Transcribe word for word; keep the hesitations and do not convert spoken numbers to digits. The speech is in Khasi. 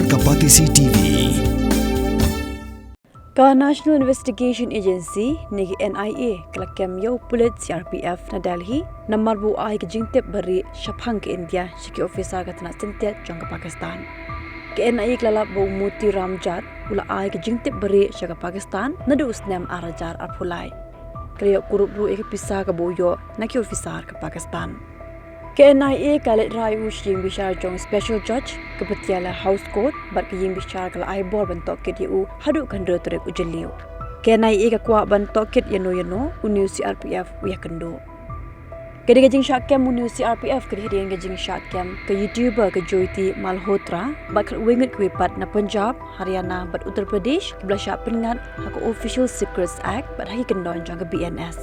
Ka Batesi T V. Ka National Investigation Agency ne ka N I A ka la kem ïa u pulit C R P F na Delhi namar ba u ai ka jingtip barieh shaphang ka India sha ki officer ka tnat syntiat jong ka Pakistan. Ka N I A ka la lap ba u Moti Ram Jat u la ai ka jingtip barieh sha ka Pakistan naduh u snem ar hajar arphew lai. Ka la ïoh kurup ruh ïa ka pisa kaba u ïoh na ki officer ka Pakistan. Ka N I A ka leit rah ïa u sha ïing bishar jong Special Judge kaba tiar ïa House Court bad ka ïing bishar ka la ai bor ban tohkit ïa u haduh ka hynriew tarik u Jylliew. Ka N I A ka kwah ban tohkit ïano ïano une u C R P F u ïakynduh. Ka dei ka jingshah kem une u C R P F ka dei hadien ka jingshah kem ka YouTuber ka Jyoti Malhotra bad khatwei ngut kiwei pat na Punjab, Haryana bad Uttar Pradesh kiba la shah pynngat ha ka Official Secrets Act bad ha ki kyndon jong ka B N S.